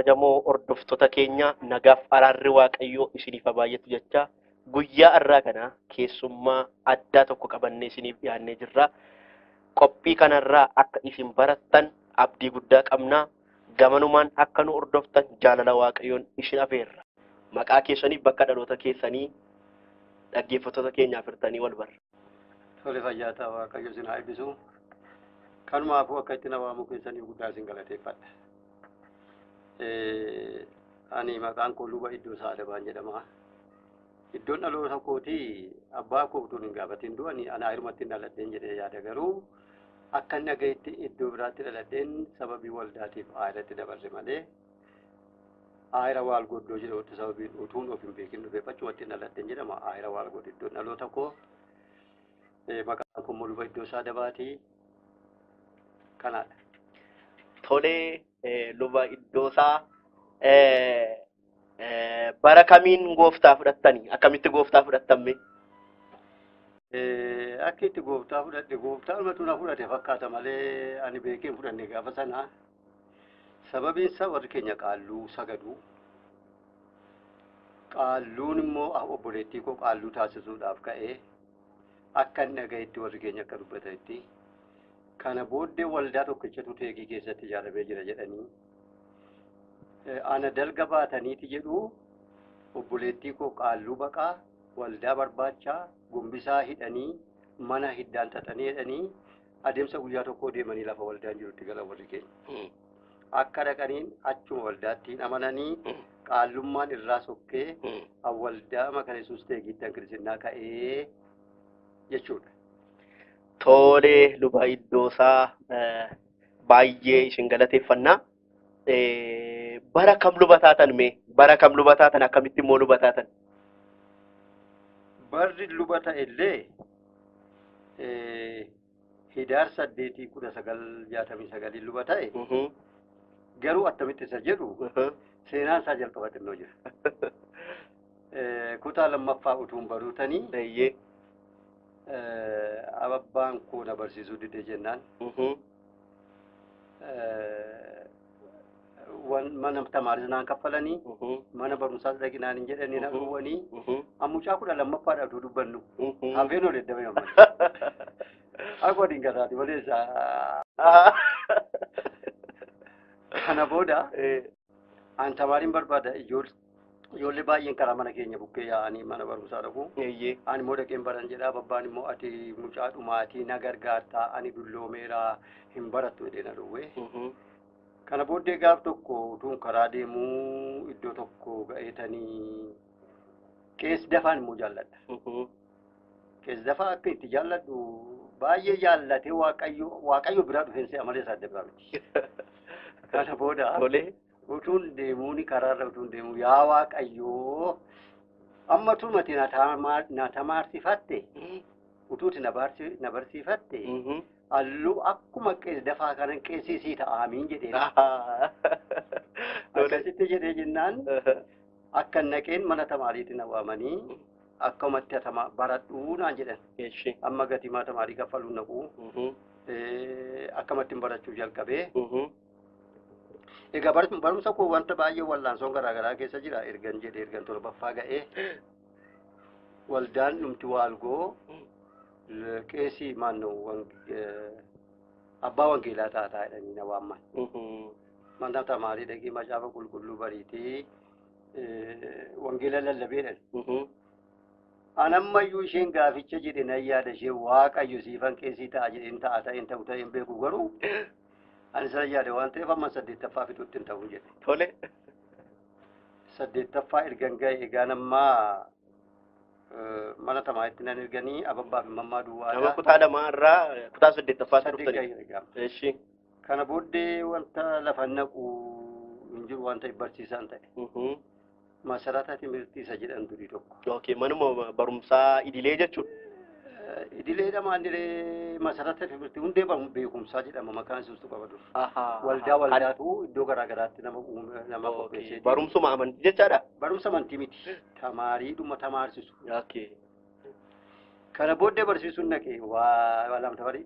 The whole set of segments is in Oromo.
Kabajamoo hordoftoota keenya nagaaf araarri Waaqayyoo isiniif haa baay'atu jecha guyyaa har'aa kana keessummaa addaa tokko qabannee isiniif dhiyaannee jirra. Qophii kanarraa akka isin barattan abdii guddaa qabna. Gamanumaan akka nu hordoftan jaalala Waaqayyoon isin afeerra. Maqaa keessanii bakka dhaloota keessanii dhaggeeffattoota keenyaaf hirtanii wal barra. Tole fayyaa ta'a Waaqayyo isin haa eebbisu. Kanumaafuu akka itti na waamuu keessanii guddaa isin galateeffadha. Ani maqaan koo Luba Iddoosaa Adabaan jedhama. Iddoon dhaloota kootii abbaa koo utuu hin gaafatin du'ani ana hirmatti dhaladheen jedhee yaada garuu akka inni dhagayetti iddoo biraatti dhaladheen sababii waldaatiif aayiratti dabarre malee aayira waal goddoo jedhamutti sababiin utuun of hin beekin dhufee achumatti dhaladheen jedhama. Aayira waal goddo iddoon dhaloota koo maqaan koo Luba Iddoosaa Adabaati. Kanaadha. Tolee, Luba Iddoosaa bara kamiin gooftaa fudhattanii? Akkamitti gooftaa fudhattamme? Akka itti gooftaa fudhadhe gooftaa dhumatu na fudhate fakkaata malee ani beekeen fudhanne gaafa sana. Sababiin isaa warri keenya qaalluu sagadu. Qaalluun immoo obboleettii koo qaalluu taasisuudhaaf ka'ee akka inni dhagayetti warri keenya akka dubbatanitti. Kana booddee waldaa tokkichatu teekii keessatti ijaaramee jira jedhanii ana dalga baataniiti jedhu obboleettii koo qaalluu baqaa waldaa barbaachaa gombisaa hidhanii mana hiddaan xaxanii hidhanii adeemsa guyyaa tokkoo deemanii lafa waldaan jirutti galan warri keenya. Akka dhaqaniin achuma waldaatti hin amananii qaallummaan irraa sokkee waldaa maqaan Yesuus teekiitti kiristinnaa ka'ee jechuudha. Tolee, Luba Iddoosaa baay'ee isin galateeffannaa. Bara kam luba taatan mee? Bara kam luba taatan? Akkamitti immoo luba taatan? Barri luba ta'ellee Hidaar 8, 1969 luba ta'e garuu attamitti isa jedhu seenaan isaa jalqaba xinnoo jira. Kutaa lammaffaa utuun baruutanii abbaan koo na barsiisuu dide jennaan mana tamaaris naan kaffalanii mana barumsaas dhaqinaan hin jedhanii na dhowwanii mucaa 12ffaadha utuu dubbannu hafeen ol eddame amma. Akka waliin gataati maleessa. Kana booda an tamaariin barbaada ijoollee baay'een karaa mana keenya bukkee yaa'anii mana barumsaa dhaqu. Ani immoo dhaqeen baran jedhaa abbaan immoo ati mucaa dhumaatii na gargaartaa ani dulloomeeraa hin barattu jedhee na dhowwee. Kana booddee gaaf tokko utuun karaa deemuu iddoo tokko ga'eetanii qees dafaan immoo jaalladha. Qees dafaa akka itti jaalladhu baay'ee jaallatee Waaqayyo biraa dhufeen si'a malee isaa adda biraa miti. Kana booda utuun deemuun karaarra utuun deemuu yaa Waaqayyoo amma tumati na tamaarsifatte utuuti na barsiifatte halluu akkuma qees dafaa kanan qeessisii ta'aamiin jedhee. Akkasitti jedhee jennaan akka naqeen mana tamaariitti na waamanii akkamatti baradhuu naan jedhan. Amma gatii mana tamaarii kaffaluun naquu akkamatti barachuu jalqabee. Egaa barumsa koo wanta baay'ee wallaansoon garaagaraa keessa jira ergan jedhee ergan 7ffaa ga'ee waldaan dhumti waalgoo qeesii maannoo abbaa wangeelaa taataa jedhanii na waamman. Mana tamaarii dhaqee macaafa qulqulluu bariitii wangeela lallabeedhan. Anammayyuu isheen gaaficha jedhe nan yaada ishee Waaqayyo siifan qeesii ta'a jedheen ta'a ta'een ta'u ta'een beeku garuu ani sana yaada waan ta'eef amma 8ffaa fixutti hin ta'u jedhe. Tole. 8ffaa ergan ga'e egaan ammaa mana tamaaritti nan erganii ababbaa fi mammaa duwwaadha. Nama kutaa 2 irraa kutaa 8ffaa dhuftanii. Kana booddee wanta lafa naqu hin jiru waan ta'eef barsiisaan ta'e. Masarata timirtii isa jedhan durii tokko. Okay, manuma barumsaa idilee jechuudha. Idileedha maandilee masarata timirtii hundee beekumsaa jedhama maqaan isuustu qaba dur. Waldaa waldaatu iddoo garaagaraatti nama qopheessee. Barumsuma amantii jechaadha? Barumsa amantii miti. Tamaariidhuma tamaarsisu. Kana booddee barsiisuun naqee waa lamta barii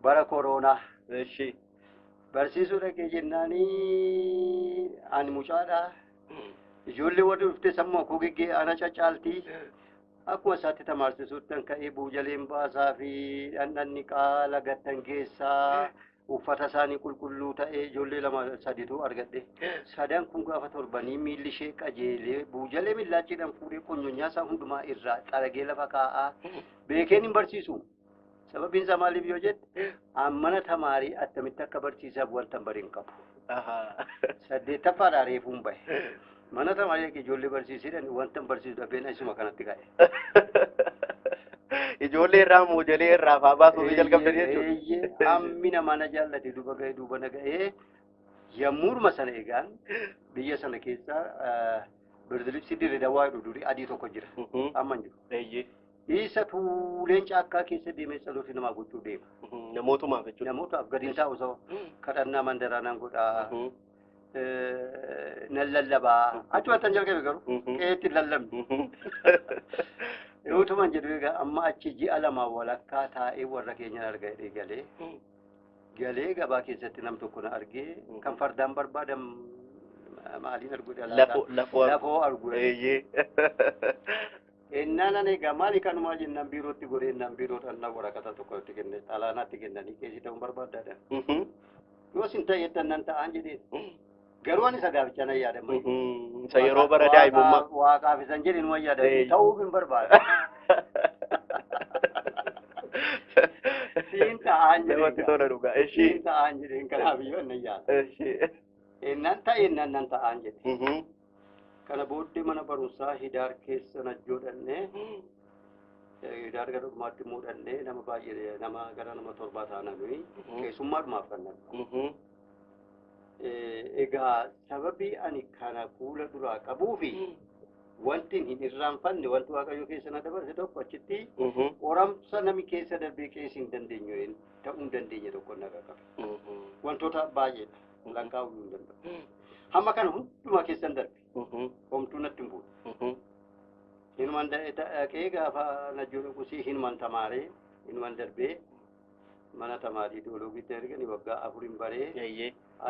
bara koronaa. Barsiisuu dhaqee jennaanii ani mucaadha. Ijoollee warri dhuftee sammuu koo geggee ana caccaaltii. Akkuma isaatti tamaarsisuuttan ka'ee buujaleen baasaa fi dhandhanni qaala gattan keessaa uffata isaanii qulqulluu ta'ee ijoollee lama saditu argadhe. Sadan kun gaafa torbanii miilli ishee qajeelee buujalee millaachiidhaan fuudhee qonyonyaa isaa hundumaa irraa xaragee lafa kaa'aa. Beekeen hin barsiisu. Sababiin isaa maaliif yoo jette mana tamaarii attamitti akka barsiisaaf wanta hin bariin qabu. 8ffaadhaa reefuun bahe. Mana tamaarii dhaqee ijoollee barsiisedhan wanta hin barsiisu dhabeen isuma kanatti ka'e. Ijoollee irraa muujalee irraa fa'aa baasuuf jalqabdan jechuudha. Hammi namaa na jaallate duuba ga'ee duuba na ga'ee yommuudhuma sana egaan biyya sana keessa birdilibsi dirree dawaa jedhu durii adii tokko jira. Amma hin jiru. Isa tuuleen caakkaa keessa deemee tsalooti namaa gochuu deema. Namootumaaf jechuudha. Namootaaf gadi hin taa'u sababa kadhannaa mandaraa nan godhaa. Nan lallabaa. Achumatti tan jalqabe garuu qe'eetti hin lallabne. Yootuman jedhu egaa amma achi ji'a lama walakkaa taa'ee warra keenyan arga jedhee galee galee gabaa keessatti nam tokko na argee kan fardaan barbaadan maaliin arguudha laata? Lafoo argu. Ennaan ani egaa maali kanumaa jennaan biirootti goree ennaan biiroo dhannaa waraqata tokko itti kenne xalaanaatti kennanii keessi ta'uun barbaaddaadha. Yoo sin ta'e jettan ta'aan jedheen. Garuu ani isa gaafichaa nan yaadamma. Isa yeroo bara daa'imummaa. Waaqaaf isan jedhin waan yaadamu ta'uuf hin barbaada. Siin ta'aan jedheen. Namatti tola dhugaa. Siin ta'aan jedheen kanaaf iyyuu nan yaada. Ennaan ta'e ennaan nan ta'aan jedhe. Kana booddee mana barumsaa Hidaar keessa najjoo dhannee Hidaar gara dhumaatti immoo dhannee nama baay'ee nama gara nama 7 ta'an nuyi keessummaadhumaaf kan nan. Egaa sababii ani kana fuula duraa qabuu fi wanti hin irraanfanne wanti Waaqayyo keessa na dabarse tokko achitti qoramsa nami keessa darbee keessa hin dandeenye ta'uu hin dandeenye tokko na qaqqabe. Wantoota baay'eedha lakkaa'uu hin danda'u. Hamma kana hundumaa keessan darbe. Homtuu natti hin buune. Hinumaan dhaqee gaafa najjoo dhaqusii hinumaan tamaaree hinumaan darbee mana tamaarii teologiitti erganii waggaa 4 baree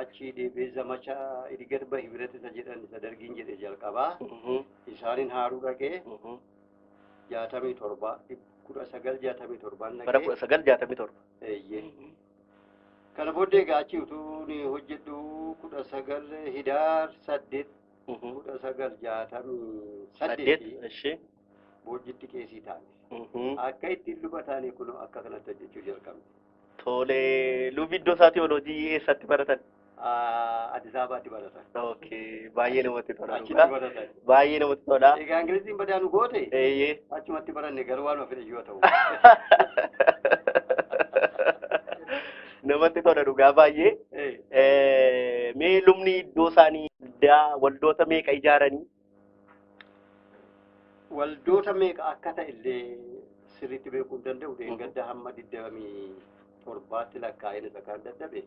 achi deebi'ee zamacha Idgad Bahibrat isa jedhan isa dargiin jedhe jalqabaa isaaniin haaruu dhaqee 67 1967 dhaqee. Bara 1967. Kana booddee egaa achi utuu ni hojjedhu 19 Hidaar 8 1968 Boojjitti qeesii taane. Akka ittiin luba taane kun akka kanatti hojjechuu jalqabne. Tole lubbi iddoo isaa teoloojii eessatti baratan? Addis Ababaatti baratan. Okay, baay'ee namatti tola. Achitti baratan. Baay'ee namatti tola. Egaa Ingiliziin badaanu goote? Achumatti baranne garuu waanuma fedhe yoo ta'u. Namatti tola dhugaa baay'ee. Mee lubni iddoo isaanii waldoota meeqa ijaaranii? Waldoota meeqa akka ta'e illee sirriitti beekuu hin danda'u. Deeggarda hamma 27tti lakkaa'een isa kaan dadhabe.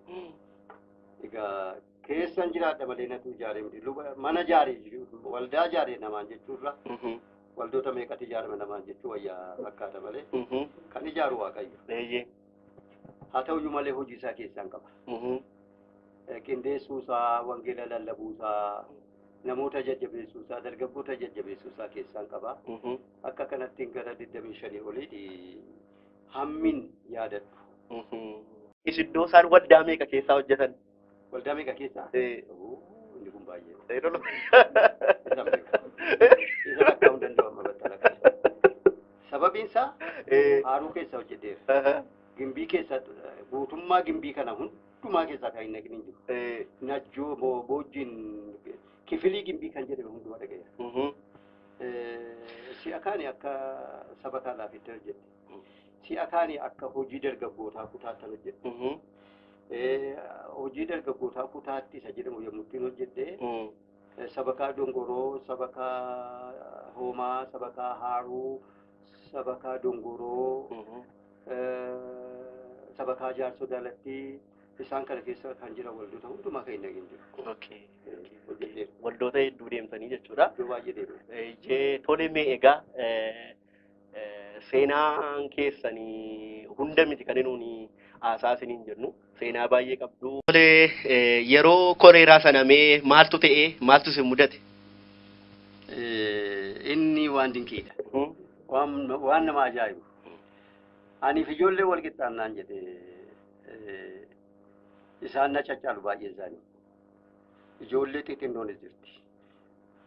Egaa keessan jiraadha malee natu ijaaree miti. Mana ijaaree waldaa ijaaree namaan jechuurra waldoota meeqatti ijaarame namaan jechuu wayyaa fakkaata malee kan ijaaru Waaqayyo. Haa ta'uyyuu malee hojii isaa keessaan qaba. Qindeessuusaa, wangeela lallabuusaa, namoota jajjabeessuusaa, dargaggoota jajjabeessuusaa keessaan qaba. Akka kanatti gara 25 oliiti hammin yaadadhu. Isin iddoo isaan waldaa meeqa keessaa hojjetan? Waldaa meeqa keessaa? Inni kun baay'ee. Isa lakkaa'uu hin danda'u amma battala kana. Sababiin isaa haaruu keessa hojjeteera. Gimbii keessa guutummaa gimbii kana hundumaa keessaa kan hin naqin hin jiru. Najjoo boojjiin kifilii gimbii kan jedhame hundumaa dhaga'eera. Si'a kaani akka saba kaalaafitti hojjette. Si'a kaani akka hojii dargaggootaa kutaatti hojjette. Hojii dargaggootaa kutaatti isa jedhamu yommuu ittiin hojjette sabakaa dongoroo, sabakaa hoomaa, sabakaa haaruu, sabakaa dongoroo, sabakaa jaarsoo daalattii isaan kana keessa kan jiran waldoota hundumaa kan hin dhagin jiru. Waldoota hedduu deemtanii jechuudha. Iddoo baay'ee deemne. Tole mee egaa seenaan keessanii hunda miti kan nuuni haasaa isiniin jennu seenaa baay'ee qabdu. Tolee, yeroo koleeraa sana mee maaltu ta'e, maaltu isin mudate? Inni waan dinqiidha. Waan nama ajaa'ibu. Aniif ijoollee wal qixxaannaan jedhe isaan na caccaalu baay'een isaanii. Ijoollee xixinnoonis jirti.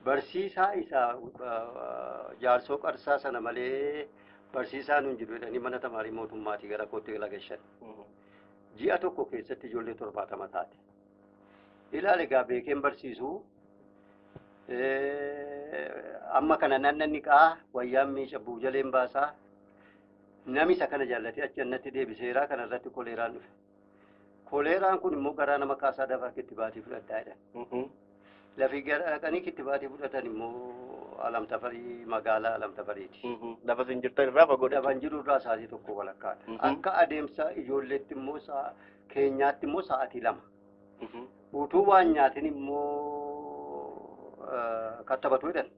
Barsiisaa isaa jaarsoo qarsaa sana malee barsiisaan hin jiru jedhanii mana tamaarii mootummaatii gara kootti lagashan. Ji'a tokko keessatti ijoollee 70 taate. Ilaali egaa beekeen barsiisuu amma kana nannan qaa wayyaan miica buujaleen baasaa nami isa kana jaallatee achi annatti deebiseeraa kana irratti koleeraan dhufe. Koleeraan kun immoo garaa nama kaasaa dafaa kittibaatii fudhadhaa jedhan. Lafi gara dhaqanii kittibaatii fudhatan immoo Alamtafarii magaalaa Alamtafariiti. Lafa isin jirtan irraa fagoodha. Lafa hin jiru irraa sa'aatii 1 walakkaadha. Akka adeemsa ijoolleetti immoo keenyaatti immoo sa'aatii 2. Utuu waan nyaatin immoo kattabatu jedhan.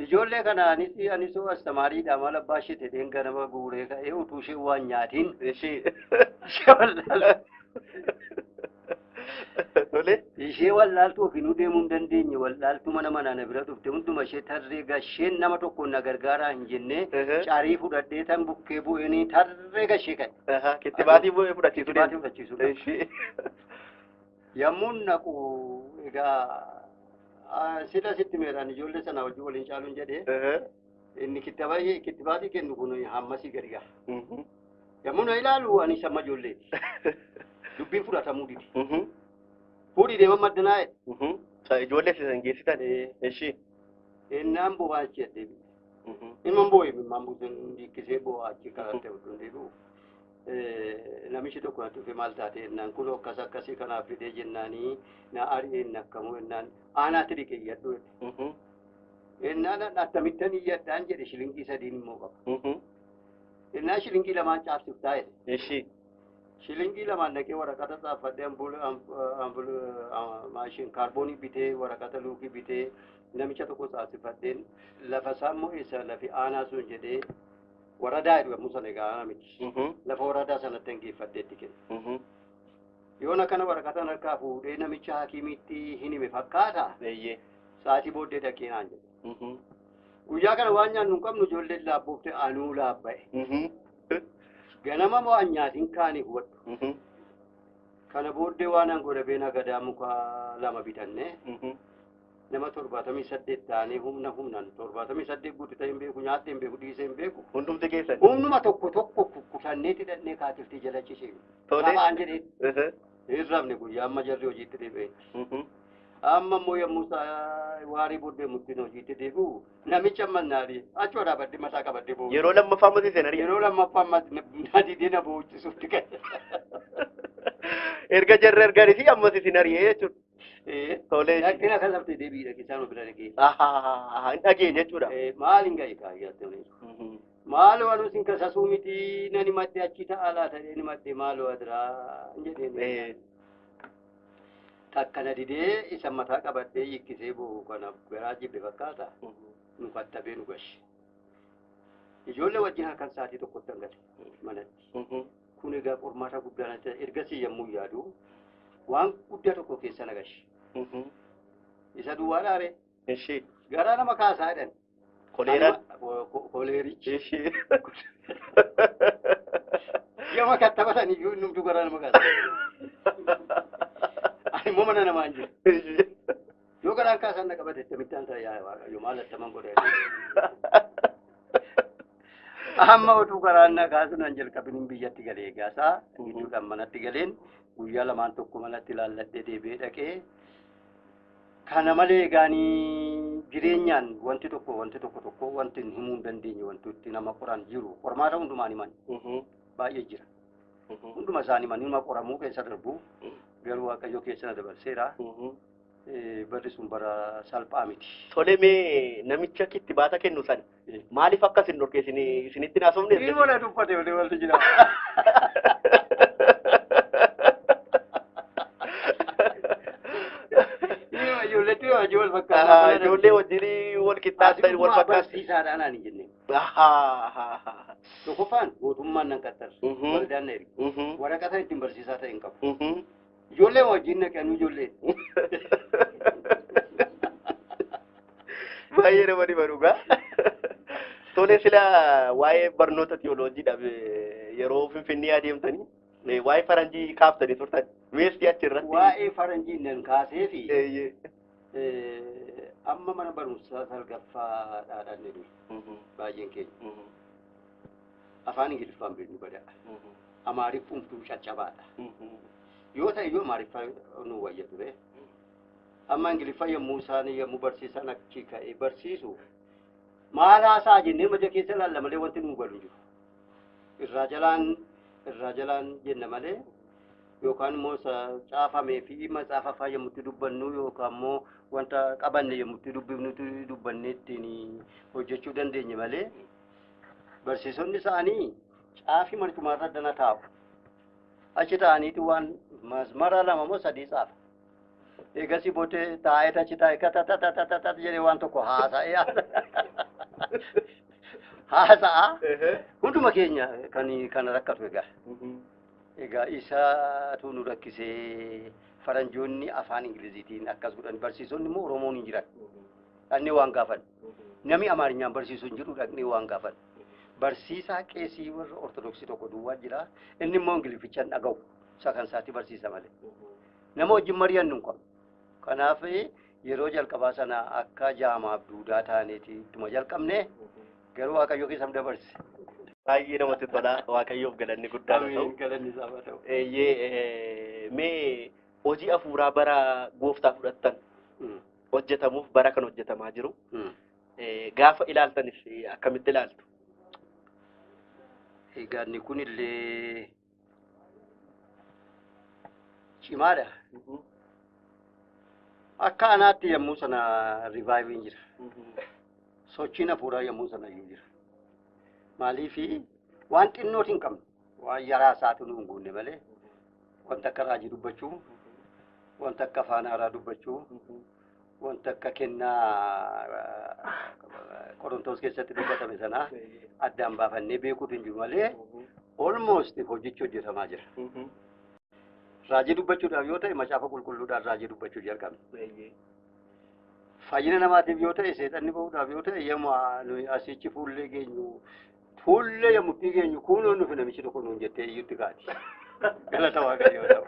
Ijoollee kanaanis anis astamaariidha maal abbaa ishee ta'een ganama guuree ka'ee utuu ishee waan nyaatin. Ishee wallaaltu ofiinuu deemuu hin dandeenye wallaaltu mana manaa bira dhufte hunduma ishee tarree gasheen nama tokkoon na gargaaraa hin jennee carii fudhadhee tan bukkee bu'eenii tarree gashee ka'e. Kittibaatii fudhachiisuu deemu. Yommuu naqu egaa sila sitti meeraan ijoollee sana wajjin waliin caaluun jedhee inni kittibaatii kennu kun hammasii gadi gaha. Yommuu na ilaalu ani sama ijoolleeti. Dubbiin fudhatamuu didi. Fuudhii deeman maddanaa jedhe. Ijoollee isin geessitan. Ishii. Innaan bo'aa achi deebi'e. Ilmaan bo'ee imimmaan buusuun dhiikkisee bo'aa achi karaatti oduun deebi'u. Namichi tokko natti dhufe maal taate jennaan kun akkas akkasii kanaaf fidee jennaanii na ari'een akkamuu jennaan aanaatti dhiqe iyyadhu jedhe. Jennaan akkamittan iyyadhaan jedhe shilingii 3 immoo qaba. Jennaan shilingii 2 caabsiftaa jedhe. Ishii. Shilingii 2 dhaqee waraqata xaafadhee maashin kaarboonii bitee waraqata luukii bitee namicha tokko xaasifadheen lafa isaa immoo eessa lafi aanaa sun jedhee waradaa jedhu yommuu sana egaa aanaa miti. Lafa waradaa sanatti hangeeffadhee itti kenne. Yoona kana waraqatan harkaa fuudhee namicha hakiimitti hin hime fakkaata. Sa'aatii booddee dhaqee naan jedhe. Guyyaa kana waan nyaannu hin qabnu ijoolleen laabboofte anuu laabba'e. Ganama waan nyaatiin kaanii hubadhu. Kana booddee waan an godha beenaa gadaa muka 2 bitanne nama 78 ta'anii humna humnaan 78 guutuu ta'e hin beeku nyaattee hin beeku dhiisee hin beeku. Hundumti keessan. Humnuma tokko tokko kukkutannee hidhannee kaatiftii jala cishee. Taphaan jedhee. Hin rafne guyyaa amma jarri hojiitti deebi'e. Amma immoo yommuu waarii booddee murtiin hojiitti deebi'u namicha ammas naadhi achi waraabadde mataa qabadde boo'u. Yeroo lammaffaa ammas isin ari'e. Yeroo lammaffaa ammas na didee na boo'uchisuutti ka'e. Erga jarri erganisii ammas isin ari'e jechuudha. Tolee. Dhaqina kan laftee deebi'i dhaqee isaan bira dhaqee. Hin dhagee jechuudha. Maal hin gahe kaayyaatti. Maaloo anu sin kasasuu miti nani madde achi ta'a laata ni madde maaloo adiraa hin jedheen. Takkana didee isa mataa qabadhee hiikkisee boo'u kana garaa jibbe fakkaata. Nu kattabee nu gashe. Ijoollee wajjin halkan sa'aatii 1tti hangate manatti. Kun egaa qormaata guddaa natti ergasii yommuu yaadu waan guddaa tokko keessa na gashe. Isa duwwaa dhaare. Ishii. Garaa nama kaasaa jedhan. Koleeraan. Koleerichi. Ishii. Yooma kattabatan iyyuu innumtuu garaa nama kaasaa. Ani immoo mana namaa hin jiru. Yoo garaan kaasaan na qabate akkamittaan ta'a yaa Waaqayyo maal attaman godha. Amma utuu garaan na kaasuun an jalqabin biyyatti galee egaasaa gidduudhaan manatti galeen guyyaa 2 tokko manatti ilaalladhee deebi'ee dhaqee kana malee egaanii jireenyaan wanti tokko tokko wanti himuu hin dandeenye wanti itti nama qoran jiru qormaata hundumaan himan baay'ee jira. Hunduma isaanii himan nama qoramuu keessa darbu garuu Waaqayyo keessa na dabarseera. Barri sun bara salphaa miti. Tole mee namicha kittibaata kennu sana maaliif akkas hin dhorke isinitti naasofne? Inni wala dubbate malee walti jira. Ijoolleetti hojii wal fakkaata. Ijoollee wajjin wal qixxaatan wal fakkaata. Barsiisaadhaan ani jenne. Tokkoffaan mootummaan nan qaxxarre. Waldaan na erge. Waraqata ittiin barsiisaa ta'e hin qabu. Ijoollee wajjin naqanuu ijoollee. Baay'ee nama dhiba dhugaa. Tole sila waa'ee barnoota tiyooloojiidhaaf yeroo Finfinnee adeemtanii waa'ee faranjii kaaftanii turtan. Meessi achirratti. Waa'ee faranjii nan kaasee fi amma mana barumsaa salgaffaa dhaadhanne duri baay'een keenya. Afaan Ingiliffaan beeknu badaa. Amaariffumtuu caccabaadha. Yoo ta'e iyyuu Amaariffaa nu wayya ture. Amma Ingiliffaa yommuu isaan yommuu barsiisan achi ka'ee barsiisu maal haasaa jennee maja keessa ilaalla malee wanti nu galu hin jiru. Irraa jalaan jenna malee yookaan immoo caafamee fi matsaafa fa'aa yommuu itti dubbannu yookaan immoo wanta qabanne yommuu itti dubbifnutu dubbannee ittiin hojjechuu dandeenye malee barsiisonni isaanii caafii marcumaarra dana taa'u. Achi taa'aniitu waan masmara 2 moo 3 caafa. Eegasii booddee taa'ee achi taa'ee katatatatatat jedhee waan tokko haasa'ee haasa'a. Hunduma keenya kan kana rakkatu egaa. Egaa isaatu nu rakkisee faranjoonni afaan Ingiliziitiin akkas godhan barsiisonni immoo Oromoon hin jiran. Dhaqnee waan gaafan. Namni Amaarinyaan barsiisu hin jiru dhaqnee waan gaafan. Barsiisaa qeesii warra Ortodoksii tokko duwwaa jira. Inni immoo Ingiliffichaan dhaga'u. Isa kan isaatti barsiisa malee. Nama wajjin mari'annu hin qabnu. Kanaaf yeroo jalqabaa sana akka jaamaaf duudaa taaneeti ittuma jalqabne garuu Waaqayyo keessa nu dabarse. Baay'ee namatti tola. Waaqayyoof galanni guddaa haa ta'u. Galanni isaaf haa ta'u. Mee hojii hafuuraa bara gooftaa fudhattan hojjetamuuf bara kan hojjetamaa jiru gaafa ilaaltanis akkamitti ilaaltu? Egaa inni kunillee cimaadha. Akka anaatti yommuu sana rivaayiviin jira. Sochiin hafuuraa yommuu sana iyyuu jira. Maaliifi waan xinnootiin hin qabnu waan yaraa isaatu nu hin guunne malee wanta akka raajii dubbachuu, wanta akka afaan haaraa dubbachuu, wanta akka kennaa Qorontoos keessatti dubbatame sana addaan baafannee beekuutu hin jiru malee almost hojichi hojjetamaa jira. Raajii dubbachuudhaaf yoo ta'e macaafa qulqulluudhaan raajii dubbachuu jalqabne. Fayyina namaatiif yoo ta'e seexanni bahuudhaaf yoo ta'e yommuu nuyi asichi fuullee geenyu fuullee yommuu itti geenyu kunoo nufi namichi tokko nuun jettee iyyutti kaati. Galata Waaqayyoo ta'u.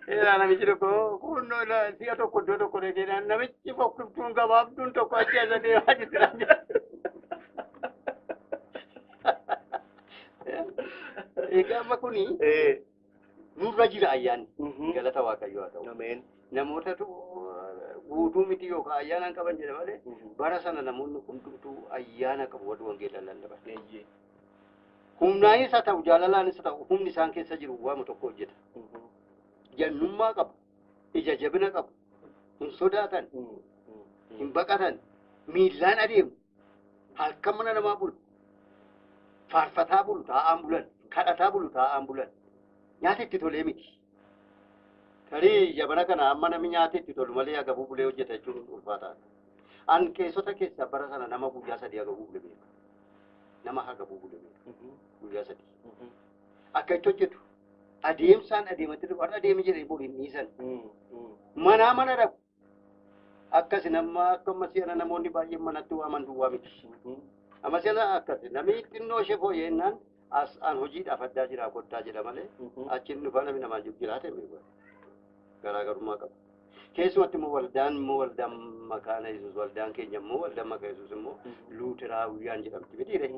Ilaa namichi tokko kunoo si'a tokko iddoo tokko dhaqee namichi fokkiftuun gabaabduun tokko achi as adeemaa jirti. Egaa amma kuni nurra jira ayyaanni. Galata Waaqayyoo haa ta'u. Ameen. Namootatu guutuu miti yookaan ayyaana hin qaban jedha malee bara sana namoonni hundumtuu ayyaana qabu warri wangeela lallaban. Humnaanis haa ta'u jaalalaanis haa ta'u humni isaan keessa jiru waama tokko hojjeta. Jannummaa qabu, ija jabina qabu, hin sodaatan, hin baqatan, miillaan adeemu, halkan mana namaa bulu, faarfataa bulu taa'aan bulan, kadhataa bulu taa'aan bulan. Nyaata itti tolee miti. Tarii jabana kana amma namni nyaata itti tolu malee agabuu bulee hojjeta jechuun ulfaataadha. An keessota keessaa bara sana nama guyyaa 3 agabuu bulee beeka. Nama agabuu bulee beeka. Guyyaa 3. Akka itti hojjetu adeemsaan adeematti dhufu har'a adeemi jedhee bor hin dhiisan. Manaa mana dhaqu. Akkasi nama akka amma si'ana namoonni baay'een manatti waaman duwwaa miti. Amma si'ana akkasi namni xinnoo ishee fooyya'ennaan as an hojiidhaaf addaa jira kottaa jedha malee achiin dhufaa namni namaa jiru jiraate beeku. Garaagarummaa qaba. Keessumatti immoo waldaan immoo waldaan makaana Yesuus waldaan keenya immoo waldaan maqaa Yesuus immoo Luuteraawiyaan jedhamti mitiire.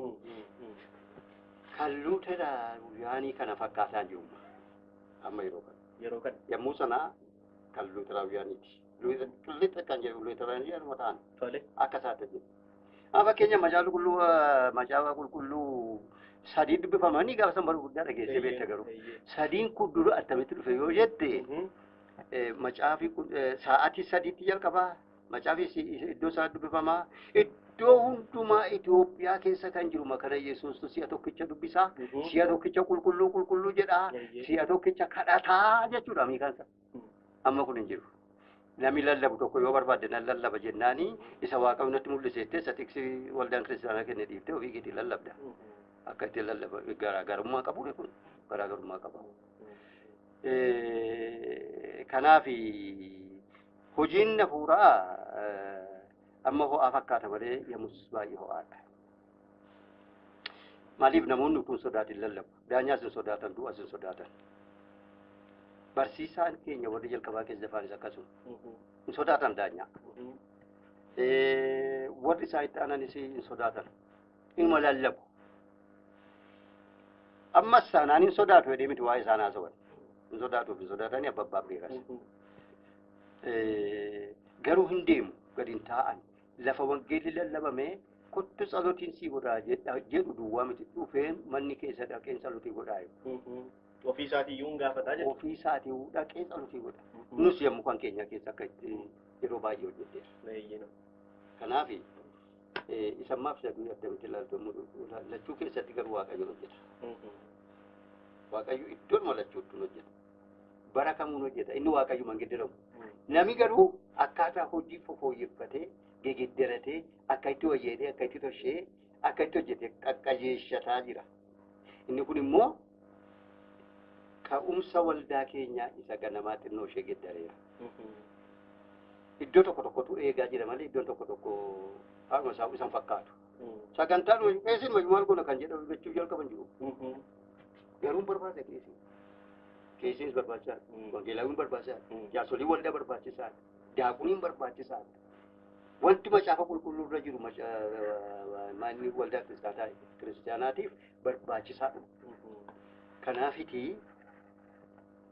Kan Luuteraawiyaanii kana fakkaataa jiru amma yeroo kana. Yeroo kana. Yommuu sana kan Luuteraawiyaaniiti. Qillixa kan jedhu Luuteraawiyaan ta'an akka isaatti jedhu. Amma fakkeenya macaafa qulqulluu 3 dubbifamanii gaafa san baruu guddaa dhageessee beekta garuu. 3 kun dura attamitti dhufe yoo jette macaafi sa'aatii 3tti jalqabaa macaafi iddoo isaa dubbifamaa iddoo hundumaa Itoophiyaa keessa kan jiru makana Yesuustu si'a tokkicha dubbisaa si'a tokkicha qulqulluu qulqulluu jedhaa si'a tokkicha kadhataa jechuudha miikansa. Amma kun hin jiru. Namni lallabu tokko yoo barbaadde nan lallaba jennaani isa Waaqayyo natti mul'iseettee isa tiksi waldaan kiristaanaa kenne dhiiftee ofii keetii lallabda. Akka itti lallaba garaagarummaa qabu kun garaagarummaa qaba. Kanaaf hojiin hafuuraa amma ho'aa fakkaata malee yommus baay'ee ho'aadha. Maaliif namoonni utuu hin sodaatin lallabu? Daanyaas hin sodaatan, du'as hin sodaatan. Barsiisaan keenya warri jalqabaa keessa dafaanis akkasuma. Hin sodaatan daanyaa. Warri isaan itti aananis hin sodaatan. Inuma lallabu. Ammas saanaan hin sodaatu jedhee miti waa'ee isaan haasawan. Hin sodaatuuf hin sodaatanii abbabbaan beekas. Garuu hin deemu gadi hin taa'an. Lafa wangeelli lallabame kottu tsalotiin sii godhaa jedhu duwwaa miti dhufeen manni keessa dhaqeen tsalotii godhaa jiru. Ofii isaatiiyyuu hin gaafataa jechuudha. Ofii isaatii dhaqee tsalotii godha. Nus yommuu kan keenya keessa akka itti yeroo baay'ee hojjetteera. Kanaaf isa ammaaf isa durii addamitti ilaaltu lachuu keessatti garuu Waaqayyo hojjeta. Waaqayyo iddoon lachuutti hojjeta. Bara kamuun hojjeta. Inni Waaqayyo mangiddiramu. Nami garuu akkaataa hojii fooyyeffatee gegeddaratee akka itti wayyeedee akka itti toshee akka itti hojjete qaqqajeeshataa jira. Inni kun immoo ka'umsa waldaa keenyaa isa ganamaa xinnoo ishee geddareera. Iddoo tokko tokkotu eegaa jira malee iddoon tokko tokko haadhuma isaa isan fakkaatu. Sagantaan qeesiin maal goona kan jedhamu jechuu jalqaban jiru. Garuu barbaada qeesiin. Qeesiinis barbaachisaadha. Wangeelaawwiin barbaachisaadha. Jaarsoliin waldaa barbaachisaadha. Daaquniin barbaachisaadha. Wanti macaafa qulqulluu irra jiru manni waldaa kiristaanaatiif barbaachisaadha. Kanaafiti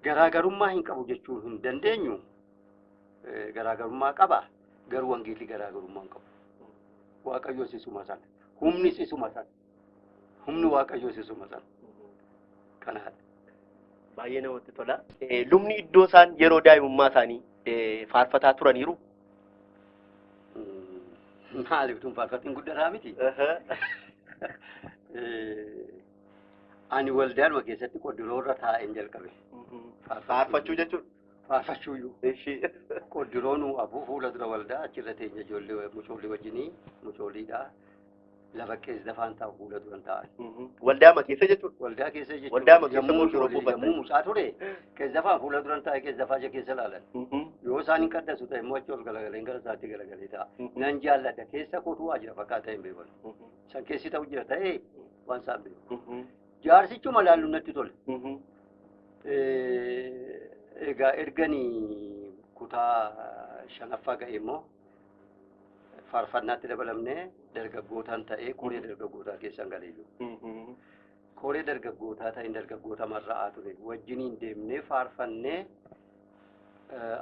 garaagarummaa hin qabu jechuu hin dandeenyu. Garaagarummaa qaba. Garuu wangeelli garaagarummaa hin qabu. Waaqayyoos isuma sana. Humnis isuma sana. Humni Waaqayyoos isuma sana. Kanaadha. Baay'ee namatti tola. Lubni iddoo isaan yeroo daa'imummaa isaanii faarfataa turaniiru. Maaliif tun faarfatiin guddataa miti? Ani waldaanuma keessatti qoddiroo irra taa'een jalqabe. Faarfachuu jechuudha. Faarfachuuyyuu. Qoddiroon abuu fuula dura waldaa achirra teenya ijoollee mucoolii wajjinii mucooliidha. Lafa keessa dafaan taa'u fuula duran taa'an. Waldaama keessa jechuudha. Waldaa keessa jechuudha. Waldaama keessa qoddiroo buufattan. Yommuu mucaa ture keessa dafaan fuula duran taa'e keessa dafaa ija keessa ilaalan. Yoo isaan hin qaddasu ta'e immoo achi ol galagalee gara isaatti galagalee taa'a. Nan jaalladha keessa kootu waa jira fakkaata hin beekan. San keessi ta'u jira ta'ee waan isaan beeku. Jaarsichuma laallu natti tole. Egaa erganii kutaa shanaffaa ga'e immoo faarfannaatti dabalamnee dargaggootaan ta'ee koree dargaggootaa keessan galee jiru. Koree dargaggootaa ta'een dargaggoota marra'aa ture. Wajjiniin deemnee faarfannee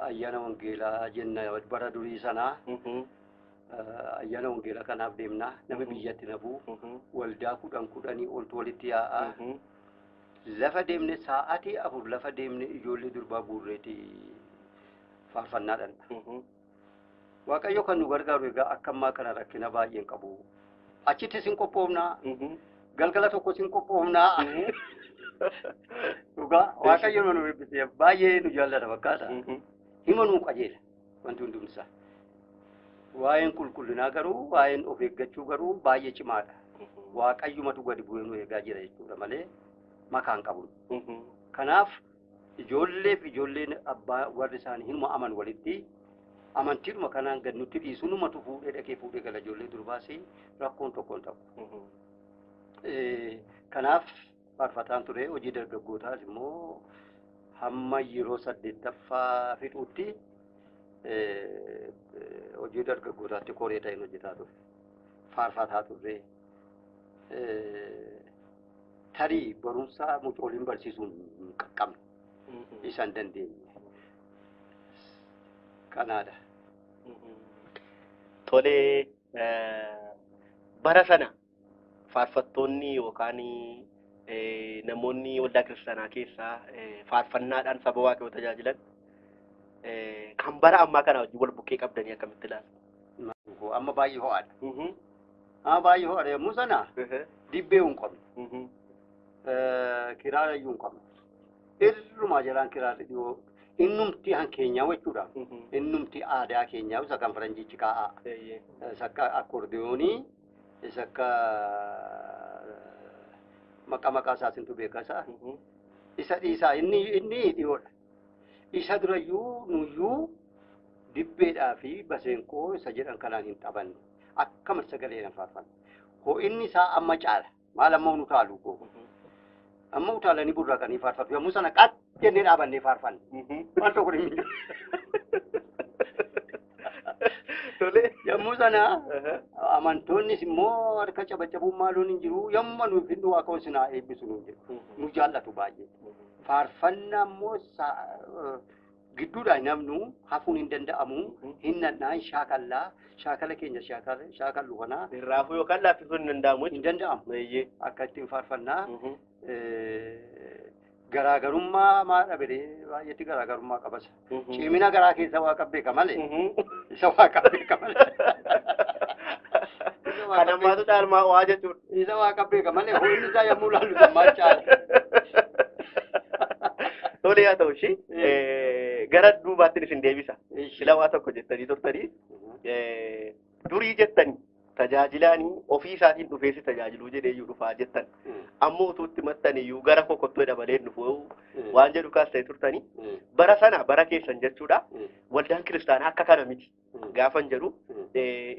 ayyaana wangeelaa jenna bara durii sanaa ayyaana wangeelaa kanaaf deemnaa nama biyyatti nafuu waldaa 10 10 oltu walitti yaa'aa. Lafa deemne sa'aatii 4 lafa deemne ijoollee durbaa guurreeti faarfannaadhaan. Waaqayyo kan nu gargaaru egaa akka ammaa kana rakkina baay'een qabu. Achitti sin qophoofnaa. Galgala tokko sin qophoofnaa. Dhugaa Waaqayyo nu eebbisee baay'ee nu jaallata fakkaata. Hima nuu qajeela wanti hundumsaa. Waa'een qulqullinaa garuu waa'een of eeggachuu garuu baay'ee cimaadha. Waaqayyumatu gadi bu'ee nu eegaa jira jechuudha malee makaan qabu. Kanaaf ijoolleef ijoolleen abbaa warri isaanii hinuma aman walitti amantiidhuma kanaan gad nutti dhiisu numatu fuudhee dhaqee fuudhee gala ijoollee durbaas rakkoon tokko hin ta'u. Kanaaf faarfataan ture hojii dargaggootaas immoo hamma yeroo 8ffaa fixuutti hojii dargaggootaatti koree ta'een hojjetaa ture. Faarfataa turre. Tarii barumsa mucooliin barsiisuun hin qaqqabne isaan dandeenye. Kanaadha. Tolee, bara sana faarfattoonni yookaan namoonni waldaa kiristaanaa keessaa faarfannaadhaan saba Waaqayyoo tajaajilan kan bara ammaa kana wajjin wal bukkee qabdanii akkamitti ilaaltu? Amma baay'ee ho'aadha. Amma baay'ee ho'aadha yommuu sana dibbee hin qabnu. Kiraara iyyuu hin qabnu. Irrumaa jalaan kiraarri dhiyoo Innumti han keenyaa jechuudha. Innumti aadaa keenyaa isa kan faranjichi kaa'aa. Isa akka akkoordiyoonii, isa akka maqaa isaatintu beeka isaa. Isa dhiisaa inni dhiyoodha. Isa durayyuu nuyyuu dibbeedhaa fi baseenqoo isa jedhan kanaan hin taphanne. Akkama sagalee faarfanna. Ho'inni isaa amma caala. Maal amma nu taalu koo. Amma utaalanii burraaqanii faarfatu. Yommuu sana qax jennee dhaabannee faarfanna. Maal tokko hin jiru. Tole. Yommuu sana amantoonnis immoo harka cabacabuun maaluun hin jiru. Yommuu nuuf hin waaqa sinaa eebbisu nuun jedhu. Nu jaallatu baay'ee. Faarfannaa immoo gidduudhaan namnu hafuun hin danda'amu. Hin nannaa hin shaakallaa. Shaakala keenya shaakallu kanaa. Raafuu yookaan laaffisuun hin danda'amu. Hin danda'amu. Akka ittiin faarfannaa. Garaagarummaa maal dhabee baay'eetti garaagarummaa qabas. Cimina garaa keessa waaqa beeka malee. Isa waaqa beeka malee. Kan ammaatu caalmaa waa jechuudha. Isa waaqa beeka malee ho'inni isaa yommuu laallu sammaa caala. Tole haa ta'u ishii gara duubaatti isin deebisa. Sila waa tokko jettanii turtanii durii jettanii tajaajilaanii ofii isaatiin dhufeessi tajaajiluu jedhee iyyuu dhufaa jettan. Ammoo utuu itti maxxan iyyuu gara kokottoo dabalee dhufu waan jedhu kaas ta'e turtanii bara sana bara keessan jechuudha. Waldaan kiristaanaa akka kana miti gaafan jedhu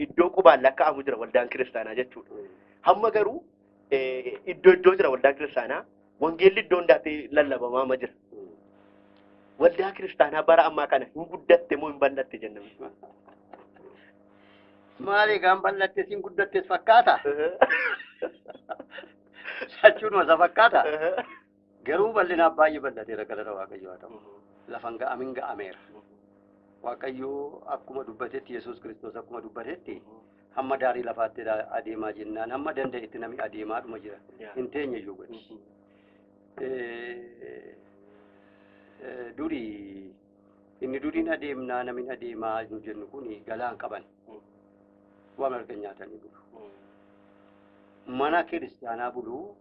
iddoo qubaan lakkaa'amu jira waldaan kiristaanaa jechuudha. Hamma garuu iddoo jira waldaan kiristaanaa wangeelli iddoo hundaatti lallabamaa ma jira. Waldaa kiristaanaa bara ammaa kana hin guddatte moo hin bal'atte jennaan? Maali gaan bal'attes hin guddattes fakkaata? Jechuun isa fakkaata? Garuu bal'inaaf baay'ee bal'ateera galata Waaqayyoo haa ta'u. Lafan ga'amin ga'ameera. Waaqayyoo akkuma dubbatetti Yesuus Kiristoos akkuma dubbatetti hamma daarii lafaatti adeemaa jennaan hamma danda'etti namni adeemaadhuma jira. Hin teenye iyyuu gadi. Durii inni duriin adeemnaa namni adeemaa nu jennu kun galaan qaban. Waan argan nyaatanii bulu. Mana kiristaanaa bulu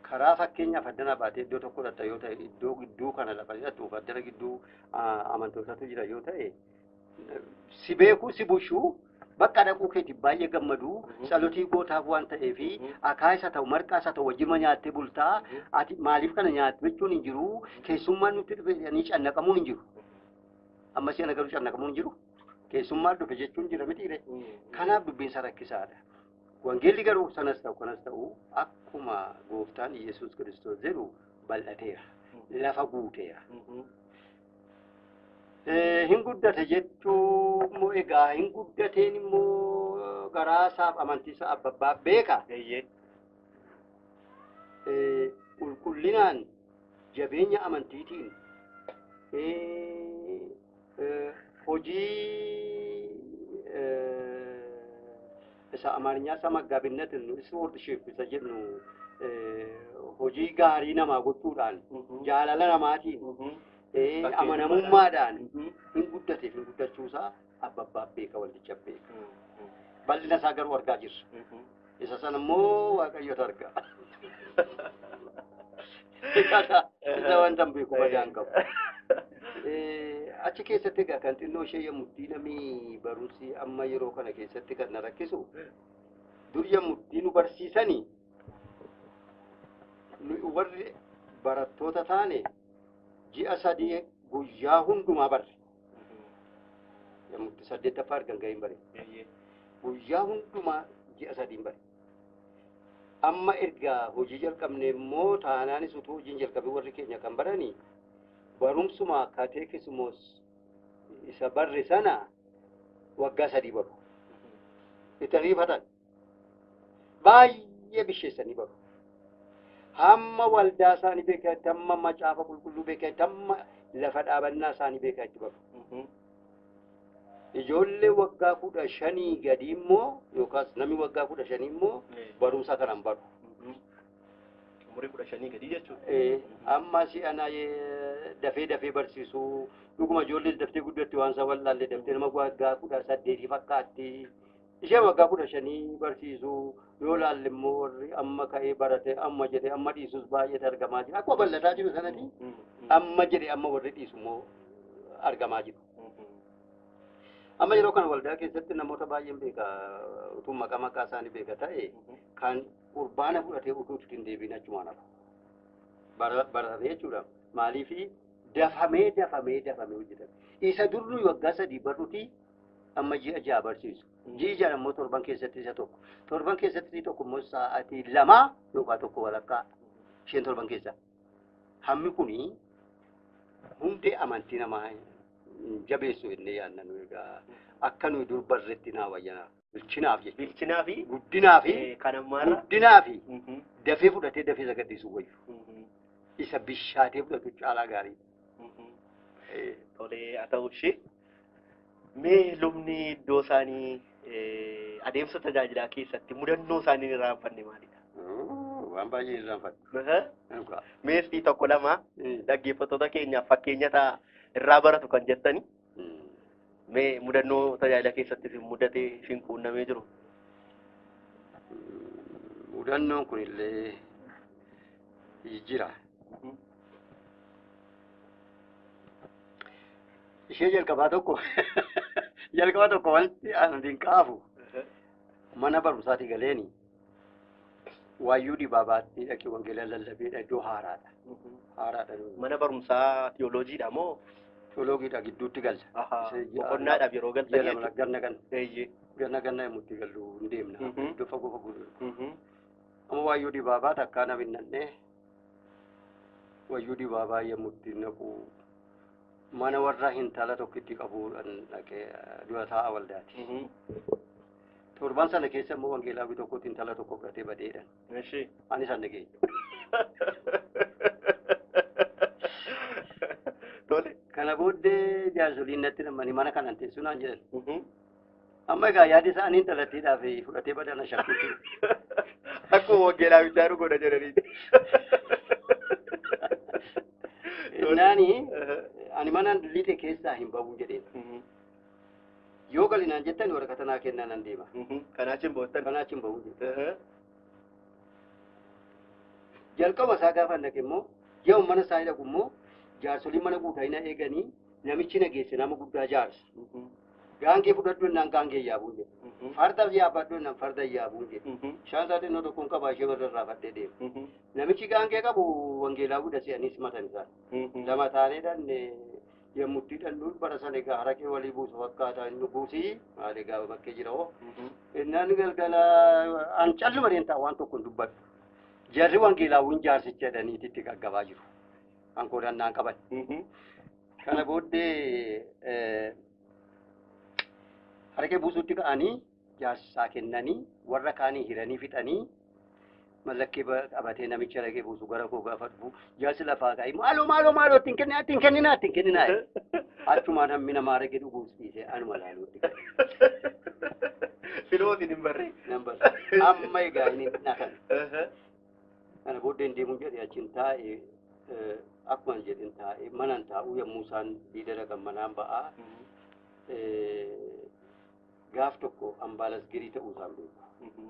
karaa fakkeenyaaf addana baatee iddoo tokko dhatta yoo ta'e iddoo gidduu kana lafa hidhatuuf addana gidduu amantootatu jira yoo ta'e si beekuu si bushuu bakka dhaquu keeti baay'ee gammadu tsalotii gootaaf waan ta'eefi akaa isa ta'u marqaa isa ta'u wajjin nyaattee bultaa ati maaliif kana nyaattu jechuun hin jiru keessummaan nutti dhufe jedhanii cannaqamuun hin jiru. Amma si'ana garuu cannaqamuun hin jiru. Keessummaan dhufe jechuun jira mitiire. Kanaaf dubbiin isaa rakkisaadha. Wangeelli garuu sanas ta'u kanas ta'u akkuma gooftaan Yesuus Kiristoos jedhu bal'ateera. Lafa guuteera. Hin guddate jechuun immoo egaa hin guddateen immoo garaa isaaf amantii isaa abbabbaa beeka. Qulqullinaan jabeenya amantiitiin hojii isa Amaarinya isa maggaabinnet ispoortishiip isa jennu hojii gaarii namaa gochuudhaan jaalala namaatiin amanamummaadhaan hin guddateef hin guddachuusaa abbabbaa beeka waldicha beeka. Bal'ina isaa garuu argaa jirra. Isa sana immoo Waaqayyotu arga. Isa wanta hin beeku badaan qabu. Achi keessatti egaa kan xinnoo ishee yommuu namni barumsi amma yeroo kana keessatti kan na rakkisu dur yommuu nu barsiisanii warri barattoota taane ji'a sadii guyyaa hundumaa barre. Yommuu saddeettaffaa argan gahiin bare. Guyyaa hundumaa ji'a sadiin bare. Amma erga hojii jalqabne immoo taanaanis utuu hojiin jalqabee warri keenya kan baranii barumsuma kateekismoos isa barre sana waggaa sadii baru. Itti ariifatan. Baay'ee bisheessanii baru. Hamma waldaa isaanii beekanitti, hamma macaafa qulqulluu beekanitti, hamma lafa dhaabannaa isaanii beekanitti baru. Ijoollee waggaa 15 gadi immoo yookaas namni waggaa 15 immoo barumsa kanaan baru. Umurii 15 gadi jechuudha. Amma si'ana dafee barsiisuu dhuguma ijoollee daftee guddatti waan isa wallaalle daftee nama waggaa 18 fakkaatti. Ishee waggaa 15 barsiisuu yoo laalle immoo warri amma ka'ee barate amma jedhee amma dhiisus baay'eetu argamaa jira. Akkuma bal'ataa jiru sanatti amma jedhee amma warri dhiisu immoo argamaa jiru. Amma yeroo kana waldaa keessatti namoota baay'een beeka utuu maqaa maqaa isaanii beeka ta'e kan qurbaana fudhatee utuu itti hin deebiin achumaan hafu. Baratee jechuudha. Maaliifi dafamee dafamee dafamee hojjetame. Isa durri waggaa 3 barruuti amma ji'a 6 barsiisu. Ji'i 6 immoo torban keessatti isa tokko. Torban keessatti tokko immoo sa'aatii 2 yookaan 1.5 isheen torban keessa. Hammi kuni hundee amantii namaa jabeessu jennee yaadna nu egaa akka nuyi dur barreetti naa wayyanaa. Bilchinaaf jechuudha. Bilchinaa fi Guddinaa fi kan ammaarra. Guddinaa fi dafee fudhatee dafee isa gadhiisuu wayyu. Isa bishaatee fudhatu caalaa gaarii. Tolee, haa ta'u ishee. Mee lubni iddoo isaanii adeemsa tajaajilaa keessatti mudannoo isaanii hin irraanfanne maalidha? Waan baay'ee irraanfadhu. Mee isii 1 2 dhaggeeffattoota keenyaaf fakkeenya ta'a irraa baratu kan jettani. Mee mudannoo tajaajila keessatti isin mudatee isin quunnamee jiru? Mudannoon kunillee jira. Ishee jalqabaa tokko jalqaba tokko wanti ani qaafu mana barumsaatii galeeni Waayyuu Dibaabaatti dhaqee wangeela lallabeedha iddoo haaraadha. Haaraadha. Mana barumsaa tiyooloojiidha moo? Tiyooloojiidha gidduutti galla. Boqonnaadhaaf yeroo galtan jechuudha. Ganna ganna. Ganna ganna yommuu itti gallu hin deemna. Iddoo fagoo fagoo. Amma Waayyuu Dibaabaa takkaa nama hin nannee Waayyuu Dibaabaa yommuu itti naqu mana warra intala tokkitti qabuudhaan dhaqee dura taa'a waldaati. Torban sana keessa immoo wangeelaa tokkotti intala tokko fudhatee badeedhaan. Ani san dhageenye. Tole. Kana booddee jaarsoliin natti namani mana kanan teessu naan jedhan. Amma egaa yaadi isaanii intalattiidhaaf fudhatee badana shakkuutti. Akkuma wangeelaa bichaa godha jedhaniiti. Naani ani mana lixe keessaa hin bahu jedheen. Yoo galinaan jettan waraqata naa kennaa nan deema. Kanaachi hin boottan. Kanaachi hin bahu jedhe. Jalqaba isaa gaafa dhaqe immoo yoo mana isaa dhaqu immoo jaarsoliin mana guutaa eeganii namichi na geesse nama guddaa jaarsa. Gaangee fudhadhu naan gaangee yaabuun jedhe. Farda yaabbadhu naan farda yaabuun jedhe. Bishaan isaa xinnoo tokkoon qabaa ishee warra irraa fadhee deema. Namichi gaangee qabu wangeelaa guddaa se'anii simatan isaan. Lama taanee dhanne yommuu itti dhannuun bara sana egaa haraqee walii buusu fakkaata inni buusii maal egaa bakkee jira hoo. Innaan galgala an calluma deemtaa waan tokko hin dubbadhu. Jarri wangeelaawwan jaarsicha jedhaniiti itti gaggabaa jiru. An koodaan naan qaban. Kana booddee haraqee buusuutti ka'anii jaarsisaa kennanii warra kaanii hiranii fixanii mallakkee qabatee namicha haraqee buusu gara koo gaafa dhufu jaarsi lafaa ka'ee maaloo maaloo maaloo ittiin kenninaa ittiin kenninaa ittiin kenninaa achumaan hammi nama haraqee dhuguus dhiisee anuma laaluutti ka'e. Filootiin hin barree. Nan barree. Amma egaa inni naqan. Kana booddee hin deemuun jedhee achiin taa'ee akkuma jedhin taa'ee manaan taa'uu yommuu isaan diida dhaqan manaan ba'aa. Gaaf tokko an baalasgirii ta'uu isaan beeku.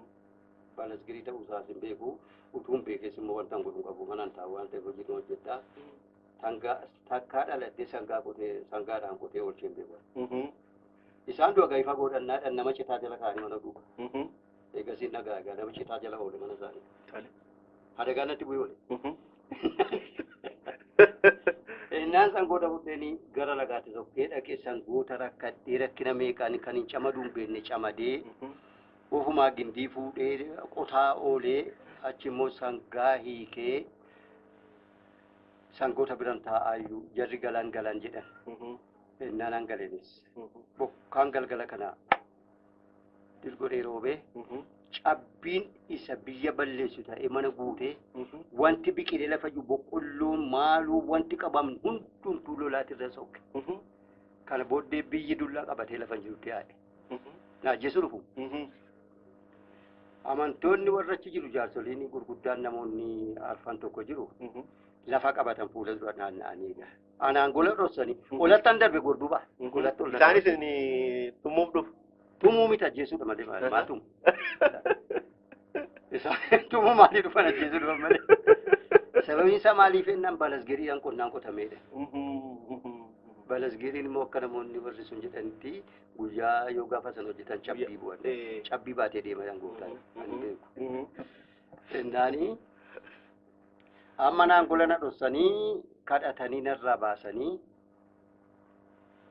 Baalasgirii ta'uu isaas hin beeku. Utuu hin beekes immoo wanta hin godhu qabu manaan taa'u waan ta'eef hojii hojjedha. Takkaa dhaladhee sangaa qotee sangaadhaan qotee oolchee hin beeku. Isaan du'a gaafa godhannaadhaan nama citaa jala kaa'anii mana duuba. Eegasiin nagaa egaa nama citaa jala oole mana isaanii. Adagaa natti bu'ee oole. Innaan sangoota buddeenii gara lagaatti sokkee dhaqee sangoota rakkadhee rakkina meeqaan kan hin camaduu hin beekne camadee ofumaa gindii fuudhee qotaa oolee achi immoo sangaa hiikee sangoota biran taa'aayyuu jarri galaan galaan jedhan. Innaan hangaleenis bokkaan galgala kana dirgodhee roobee cabbiin isa biyya balleessu ta'ee mana guutee wanti biqilee lafa jiru boqqolloon maaluu wanti qabamne hundumtuu lolaatirra sokke. Kana booddee biyyi dullaa qabatee lafa jirutti yaa'e. Naajjeessu dhufu. Amantoonni warra achi jiru jaarsoliin gurguddaan namoonni arfan tokko jiru lafa qabatan fuula dura naanna'anii egaa. Anaan gola dhoksanii olattan darbe gorduu ba'a. Golatti ol Isaanis tumuuf dhufu. Tumuu miti ajjeesuudha malee maal tumu? Isaan tumuu maalii dhufan ajjeesuu dhufan malee. Sababiin isaa maaliif jennaan balasgiriidhaan qonnaan qotameedha. Balasgiiriin immoo akka namoonni warri sun jedhanitti guyyaa yoo gaafa sana hojjetan cabbii bu'an. Cabbii baatee deeman gooftaan ani beeku. Ennaani amma naan gola na dhossanii kadhatanii narraa baasanii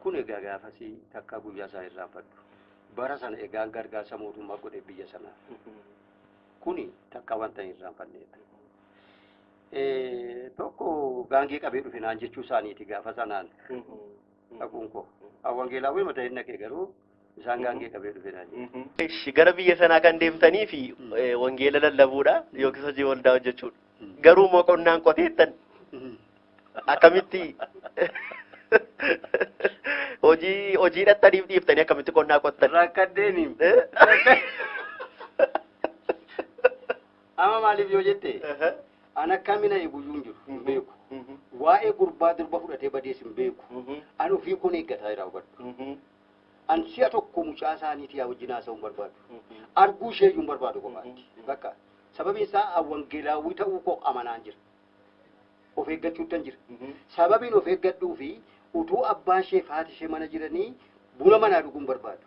kun egaa gaafasii takka guyyaa isaa irraanfadhu. Bara sana egaa gargaarsa mootummaa godhe biyya sanaaf. Kuni takka wanta hin irraanfannedha. Tokko gaangee qabee dhufe naan jechuu isaaniiti gaafa sanaan dhaquun koo. Wangeelaawwi mata hin naqe garuu isaan gaangee qabee dhufe naan jedhu. Ishi gara biyya sanaa kan deemtanii fi wangeela lallabuudha yookiis hojii waldaa hojjechuudha. Garuu immoo qonnaan qoteettan akkamitti hojii dhattaniif dhiiftanii akkamitti qonnaa qottan? Rakkaddeeni. Amma maaliif yoo jette an akkamina guyyuu hin jiru hin beeku. Waa'ee gurbaa durba fudhatee badees hin beeku. An ofii kun eeggataa jira hubadhu. An si'a tokko mucaa isaaniitii yaa wajjin haasa'uu hin barbaadu. Arguu ishee iyyuu hin barbaadu qofaatti. Bakka sababiin isaa wangeelaawwii ta'uu koo amanaan jira. Of eeggachuuttan jira. Sababiin of eeggadhuu fi utuu abbaan ishee fi haati ishee mana jiranii buna manaa dhuguu hin barbaadu.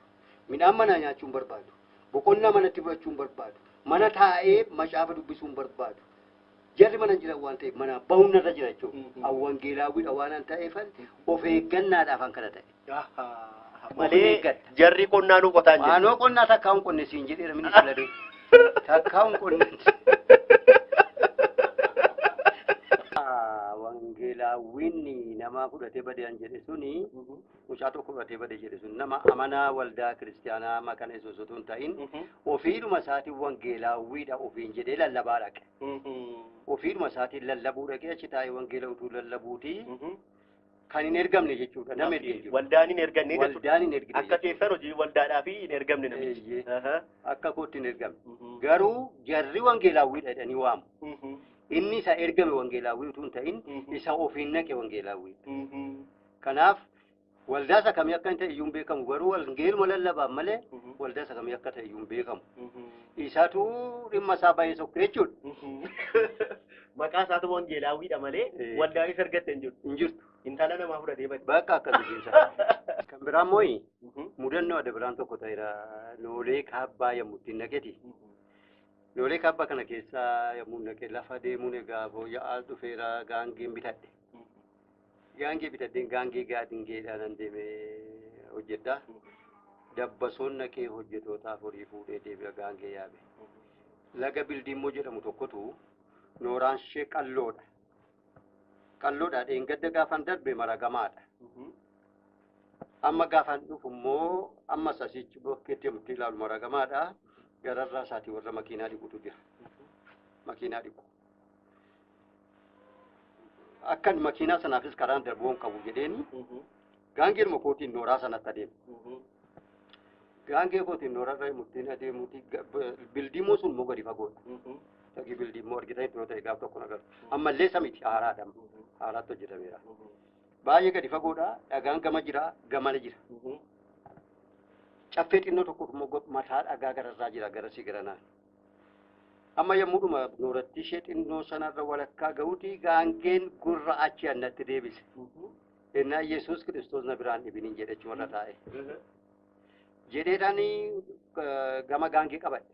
Midhaan manaa nyaachuu hin barbaadu. Boqonnaa manatti fudhachuu hin barbaadu. Mana taa'ee macaafa dubbisuu hin barbaadu. Jarri mana jiran waan ta'eef mana bahuun narra jira jechuudha. Wangeelaawwiidha waan an ta'eefan of eeggannaadhaaf an kana ta'e. Malee jarri qonnaa nuu qotaan jedhu. Waanoo qonnaa takkaa hin qonne siin jedheera ministeera ladee. Takkaa hin qonne. Wangeelaawwiin nama fudhatee badee an jedhe suni mucaa tokko fudhatee badee jedhe sun nama amanaa waldaa kiristaanaa maqaan Yesuus otoo hin ta'in ofiidhuma isaatiin wangeelaawwiidha ofiin jedhee lallabaa dhaqe. Ofiidhuma isaatiin lallabuu dhaqee achi taa'ee wangeela utuu lallabuuti kan hin ergamne jechuudha nama erge jiru. Waldaan hin erganne jechuudha. Waldaan hin ergine. Akka keessan hojii waldaadhaa fi hin ergamne namichi. Akka kootti hin ergamne. Garuu jarri wangeelaawwiidha jedhanii waamu. Inni isa ergame wangeelaawwii utuu hin ta'in isa ofiin naqe wangeelaawwii. Kanaaf waldaa isa kamii akka hin ta'e iyyuu hin beekamu garuu wangeeluma lallabaan malee waldaa isa kamii akka ta'e iyyuu hin beekamu. Isatu dhimma isaa baay'ee sokkee jechuudha. Maqaa isaatu wangeelaawwiidha malee waldaan isa ergatte hin jirtu. Hin jirtu. Intala namaa fudhatee bade. Bakka akka biyyiinsa. Kan biraan mooyi mudannoo adda biraan tokko ta'eera Noolee Kaabbaa yommuu ittiin naqeti. Noolee Kaabbaa kana keessa yommuu naqe lafa deemuun egaa fooyya'aa dhufeera gaangeen bitadhe. Gaangee bitadheen gaangee gaadingeedhaan an deemee hojjedha. Dabbasoon naqee hojjetootaaf horii fuudhee deebi'a gaangee yaabe. Laga Bildiimmoo jedhamu tokkotu nooraan ishee qalloodha. Qalloodha dheengadda gaafan darbe maragamaadha. Amma gaafan dhufu immoo ammas asichi bokkeetti yommuu ilaalu maragamaadha. Gararraa isaatii warra makiinaa dhiqutu jira. Makiinaa dhiqu. Akkan makiinaa sanaafis karaan darbuu hin qabu jedheeni gaangeeruma kootiin nooraa sanatti adeema. Gaangee kootiin noorarra murtiin adeemuuti Bildiimmoo sun immoo gadi fagoodha. Dhagi Bildiimmoo argitan itti yoo ta'e gaaf tokko agartu. Ammallee isa miti haaraadha. Haaraatti hojjetameera. Baay'ee gadi fagoodha. Dhagaan gama jira, gamana jira. Caffee xinnoo tokko immoo mataa dhagaa gararraa jira garasii garanaan. Amma yommuudhuma nooratti ishee xinnoo sanarra walakkaa ga'uuti gaangeen gurra achi annatti deebise. Innaa Yesuus Kiristoos na biraan dhibiniin jedhe achumarra taa'e. Jedheedhaan gama gaangee qabadhe.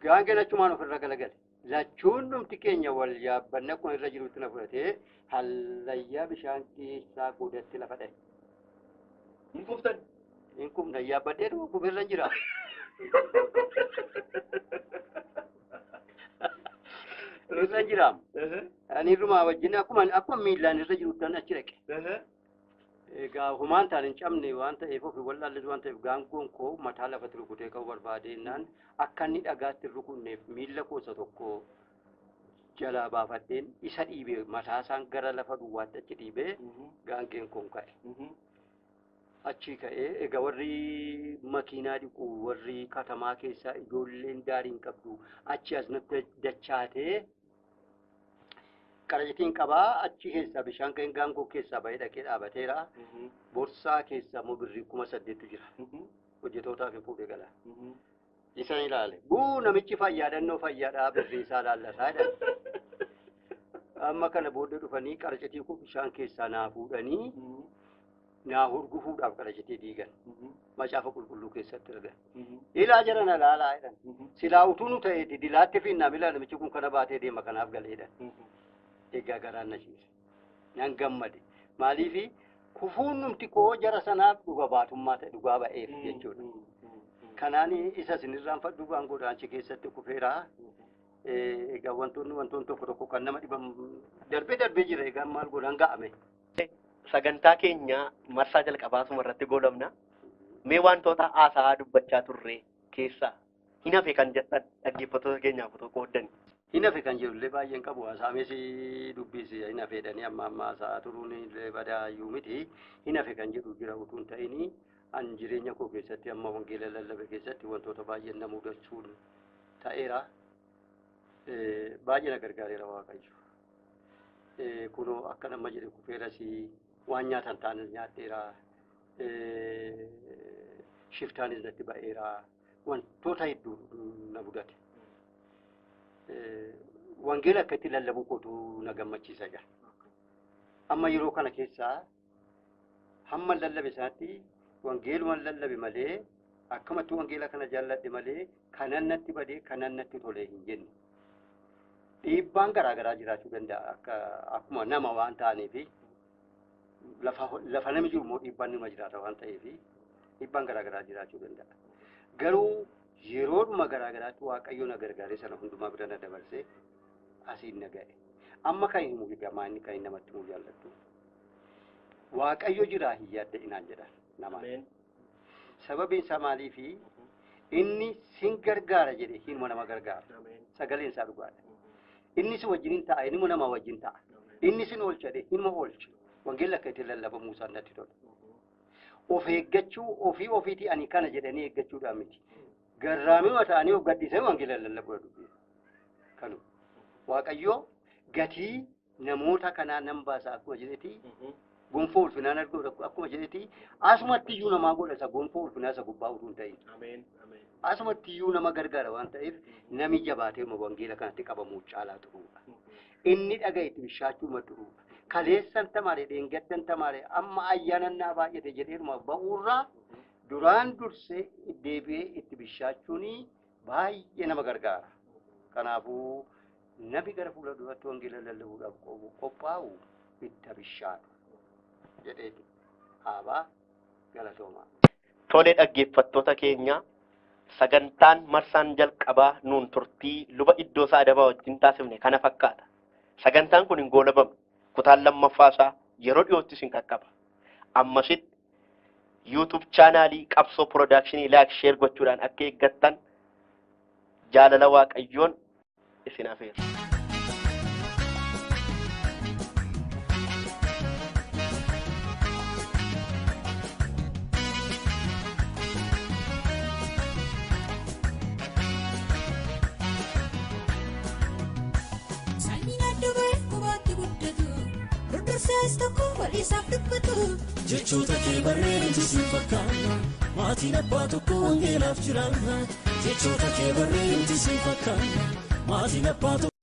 Gaangeen achumaan ofirra galagale. Lachuun dhumti keenya wal yaabbanne akkuma irra jirutti na fudhatee hallayyaa bishaan keessaa godatti lafa dha'e. Hin kuftan. Hin kufne yaabbadhee dhuma kufirra jira. Irra jira. Ani irrumaa wajjin akkuma miillaan irra jirutti achi dhaqe. Egaa humaan taan hin cabne waan ta'eef ofii wallaallis waan ta'eef gaangoon koo mataa lafatti rukutee ka'uu barbaadeenaan akka inni dhagaatti rukunneef miilla koosa tokko jalaa baafadheen isa dhiibee mataa isaan gara lafa duwwaatti achi dhiibee gaangeen koon ka'e. Achi ka'ee egaa warri makiinaa dhiqu warri katamaa keessaa ijoolleen daarii hin qabdu achi as natti dachaatee qarajitiin qabaa achi keessaa bishaan ka'een gaangoo keessaa bahee dhaqee dhaabateera. Borsaa keessaa immoo birrii 8,000 jira. Hojjetootaaf hin fuudhee gala. Isan ilaale. Buu namichi fayyaadhannoo fayyaadhaa birrii isaa laallataa jedhan. Amma kana booddee dhufanii qaracatii koo bishaan keessaa naa fuudhanii naa hurgufuudhaaf qaracatii diigan. Macaafa qulqulluu keessatti argan. Ilaa jiran alaalaa jedhan. Silaa utuu nu ta'eeti dilaatti fiinnaa milaa namichi kun kana baatee deema kanaaf galeedhan. Egaa garaan na ciise. Nan gammade. Maaliifi kufuun numti koo jara sanaaf dhuga baatummaa ta'e dhugaa ba'eef jechuudha. Kanaan isa isinirraanfadhu waan godhaanchi keessatti kufeera. Egaa wantoonni tokko tokko kan nama dhiban darbee darbee jira egaa maal godhan ga'ame. Sagantaa keenya marsaa jalqabaasuma irratti goolabna. Mee wantoota haasaa dubbachaa turre keessaa hin hafe kan jettan dhaggeeffattoota keenyaaf otoo qooddan. Hin hafe kan jedhullee baay'een qabu haasaames dubbis hin hafeedhanii amma amma haasaa turuun illee badaayyuu miti. Hin hafe kan jedhu jira utuu hin ta'in an jireenya koo keessatti amma wangeela lallabe keessatti wantoota baay'een na mudachuun ta'eera. Baay'ee na gargaareera Waaqayyo. Kunoo akka nama jedhe kufeeras waan nyaatan taanis nyaadheera. Shiftaanis natti ba'eera. Wantoota hedduu na mudate. Wangeela akka itti lallabuu kootu na gammachiisa jira. Amma yeroo kana keessaa hamma lallabe isaatti wangeelumaan lallabe malee akkamatti wangeela kana jaalladhe malee kanan natti badee kanan natti tolee hin jenne. Dhiibbaan garaa garaa jiraachuu danda'a akkuma nama waan ta'aniifi lafa namni jiru immoo dhiibbaan nima jiraata waan ta'eefi dhiibbaan garaa garaa jiraachuu danda'a. Garuu yeroodhuma garaa garaatti Waaqayyo na gargaaree sana hundumaa bira na dabarsee asiin na ga'e. Amma kan himu egaa inni kan namatti himu jaallattu. Waaqayyo jiraa hin yaadda'inaan jedhan namaan. Sababiin isaa maaliifi inni sin gargaara jedhe hinuma nama gargaara. Sagaleen isaa dhugaadha. Inni si wajjin ta'a inni nama wajjin ta'a. Inni sin oolcha jedhe hinuma oolcha. Wangeelli akka ittiin lallabamuu isaan natti tola. Of eeggachuu ofii ofiitii ani kana jedhanii eeggachuudhaan miti. Garraamima ta'anii of gaddisanii wangeela lallabuudha dubbii. Kanu Waaqayyo gatii namoota kanaa nan baasa akkuma jedheeti gonfoo ulfinaan argu akkuma jedheeti asumatti iyyuu namaa godha isa gonfoo ulfinaa isa gubbaa utuu hin ta'in. Asumatti iyyuu nama gargaara waan ta'eef nami jabaatee wangeela kanatti qabamuu caalaa turuudha. Inni dhaga'itti bishaachuu madduudha. Kaleessan tamaare dheengaddan tamaare amma ayyaanannaa baay'ate jedheeruma ba'uurraa duraan dursee deebi'ee itti bishaachuun baay'ee nama gargaara. Kanaafuu namni gara fuula duratti wangeela lallabuudhaaf qophaa'u itti bishaatu jedheeti. Haabaa galatoomaa. Tole dhaggeeffattoota keenya sagantaan marsaan jalqabaa nuun turtii luba Iddoosaa Adabaa wajjin taasifne kana fakkaata. Sagantaan kun hin goolabamne. Kutaan lammaffaa isaa yeroo dhiyootti isin qaqqaba. Ammasitti YouTube chaanaalii Qabsoo Piroodakshinii laayik sheer gochuudhaan akka eeggattan jaalala Waaqayyoon isin afeera. Jechoota kee barreedinti siin fakkaanna maatiin abbaa tokko wangeelaaf jiraanna. Jechoota kee barreedinti siin fakkaanna maatiin abbaa tokko.